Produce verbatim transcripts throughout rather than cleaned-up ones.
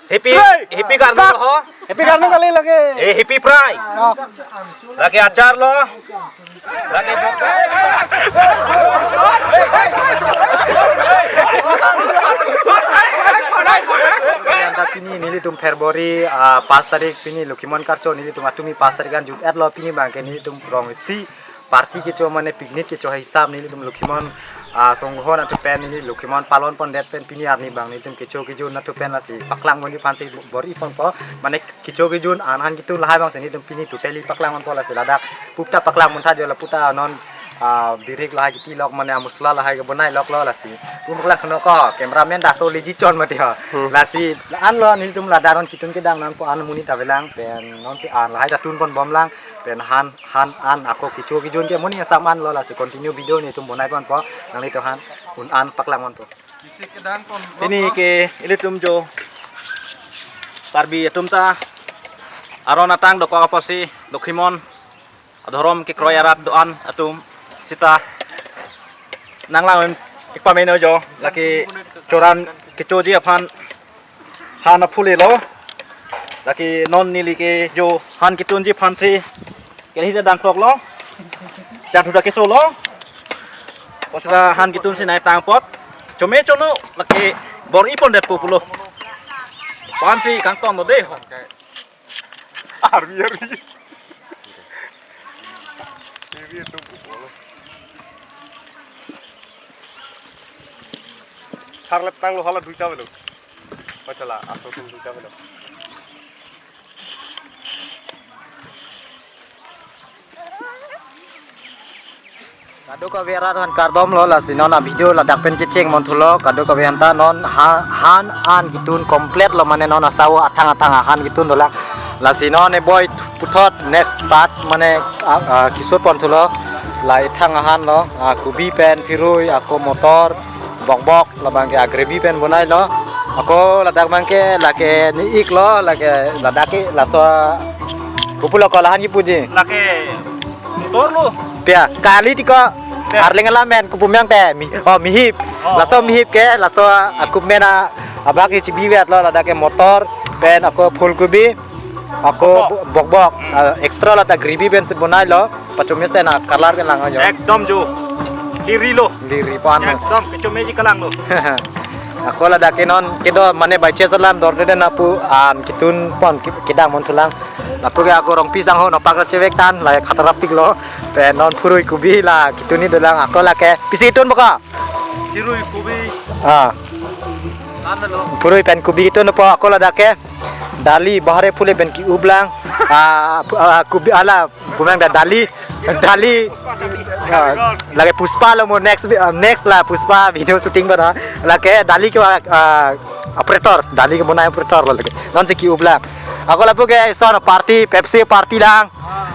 Happy, happy karnivore ho. Happy karnivore kali lake. Eh, happy fry. Oh. Lake achar lo. Lake bok. Anta pini nelitum February, ah, pas tarik pini Lokhimon karcho nelitum atumi pas tarik an jut-et lo pini abangke nelitum rong isi party kecho mane picnic kecho hisap nelitum Lokhimon, ah, songhon atu pen neli Lokhimon palon pondet pen pini arni abang nelitum kecho kejun atu pen lasi paklang monji aphansi bor-i ponpo mane kecho kejun an han ketun lahai abangsi nelitum pini totally paklang ponpo lasi ladak puta paklang montha jo la puta non, ah, birik lahai kiti lok mane amusla lahai kebonai lok lo lasi. Pum paklang kono ko cameraman daso leji chon mati ho. Hmm. Lasi an lo nelitum ladak non ketun kedang nangpo an monit avelang pen nonsi an lahai ta tun ponbomlang pen han han an ako kecho kejun ke muni asam an lo lasi continue video nelitum bonai ponpo nanglitum han un an paklang ponpo. Isi kedang pon. Pini ke ilitum jo Karbi atum ta aron atang dokok apotsi Lokhimon adhorom kekroi arat do-an atum sita nanglang ik pameno jo lake choran kechoji aphan han aphule lo. Lake non neli ke jo han ketunji aphansi kelhi ta dangklok lo. Chanthu ta keso lo. Kosra han ketunsi nai tang apot. Chome chono lake bor-i pondet po pulo. Aphansi kangtong lo de. Arvi, arvi. Arvi itu bukolo. Harlet tanglo hala duita belo. Pachala, aso tum duita belo. Kadokave arat aphan kardom lo, lasi non a video ladak pen kecheng monthulo, kadokave anta non ha-, han an ketun complete lo mane non asau athang athang ahan ketun dolang. Lasi non e boy puthot next part mane, ah, ah, kisot ponthulo, la ithang ahan lo, ah, kobi pen phirui, ako motor, bokbok, labangke a gravy pen bonai lo. Ako ladak abangke lake ni ik lo, lake ladak ke laso kopulo ko lahan kipuji. Lake motor lo. Pia, kali tiko. Pia. Arleng alam pen kopu meng te, mi, oh, mihip. Oh. Laso mihip ke, laso akop pen a, abak ke chibi vet lo, ladak ke motor, pen ako phulkobi, ako bokbok. Bokbok. Bokbok. Hmm. Ah, extra lata gravy pensi bonai lo. Pachomesen a color ke lang ajo. Ekdom jo. Liri lo. Liri pan lo. Ekdom kechomeji kelang lo. Ako ladak ke non kedo mane by chance alam dorde den apu an ketun pon ke-, kedang monthulang. Lapu ke ako Rongpi sangho nopak chevek tan la khatara pik lo. Pen non phirui kobi la ketun ni dolang ako lake. Pisi ketun baka? Phirui kobi. Ah. Kan lo. Phirui pen kobi ketun po ako ladak ke. Dali bahare phule pen ki-uplang. Ah, pu-, ah, kobi ala Bumang da dali, dali. Ah, lake Pushpa lo mo next, ah, next la Pushpa video shooting ba da. Lake dali ke, ah, operator, dali ke bonai operator lo lake. Nonsi ki-uplang. Ako lapu ke son party, Pepsi party lang.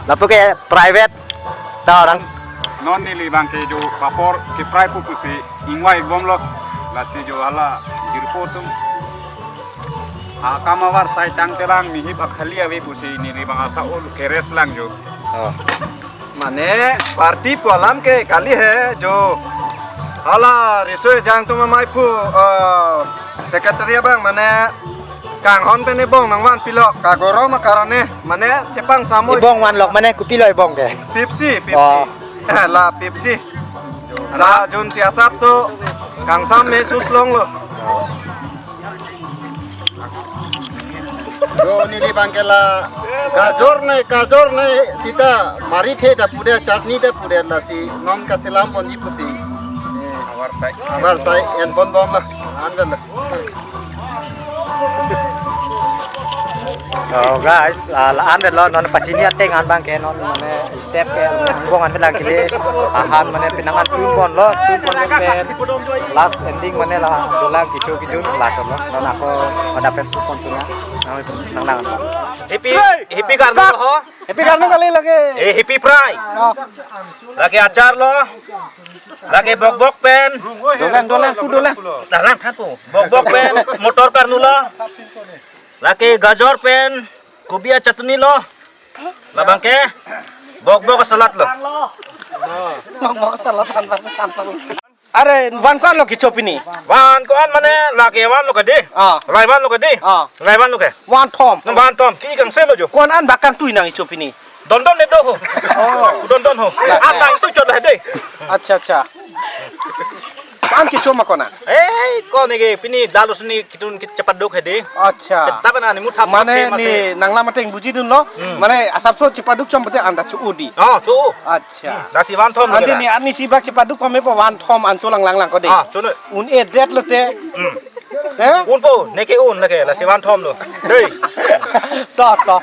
Lapu ke private. Ta orang. Non neli abangke jo papor ke fry pu pusi ingwai bom lo. Lasi jo hala jirpo atum. Akam avarsai tangte lang mihip akhali ave pusi neli abang asau keres lang jo. Oh. Mane party pu alam ke kali he jo. Hala riso ejang atum amei phu, eh, secretary abang mane kanghon pen ebong nangvan pilok kagorom akarane mane chepang samoi. Ebong vanlok mane kopilo ebong ke? Pepsi, Pepsi. Oh. La Pepsi. La jun si asapso kangsam me sus longlo. Yo neli abangke la gajor nai, gajor nai sita mari the ta pudet, chutney ta pudet lasi non kaselam ponji pusi. Avarsai. Avarsai en pon bom la. An ben la. So guys, la, la-an lo non pachini ateng an abangke non mane step ke bong an lang kili ahan mane penang an tun pon lo, tun pon pen last ending mane la dolang kecho kejun la chom lo non ako pada pen su pon tuna nang nang nang. Happy, happy karnivore ho. Happy karnivore kali lake. Eh, happy fry. Oh. Lake achar lo. Lake bokbok pen. Dolang, dolang, pu dolang. Dolang than pu. Bokbok pen motor karnu lo. Lake gajor pen kobi a chutney lo. Labangke bokbok salad lo. Bokbok salad tanpa sambal. Are, van ko-an lo kecho pini? Van ko-an mane lake vanlo ke dei. Ah. Lai vanlo ke dei. Ah. Lai vanlo ke. Vanthom. Nang vanthom. Ke-i kangselo jo. Ko-an an bak kangtui nangkecho pini? Dondon le do ho. Oh. Dondon ho. An nangtui chot la dei. Accha, accha. Ko-an kecho ma ko-an? Eh, ko-an ke pini dalos ni kitun kit chepaduk he dei. Accha. Tapi na ni muthap mane ni nanglam ateng bujidunlo. Hmm. Mane asapso chepaduk chom pute anda chu-u dei. Oh, chu-u. Accha. Hmm, lasi vanthom. Ante ni ani si bak chepaduk kome po vanthom an cholang lang lang ko dei. Ah, cholo. Un-e det lote. Hmm. Eh? Un po, neke un lake, lasi vanthom lo. Dei. To, to.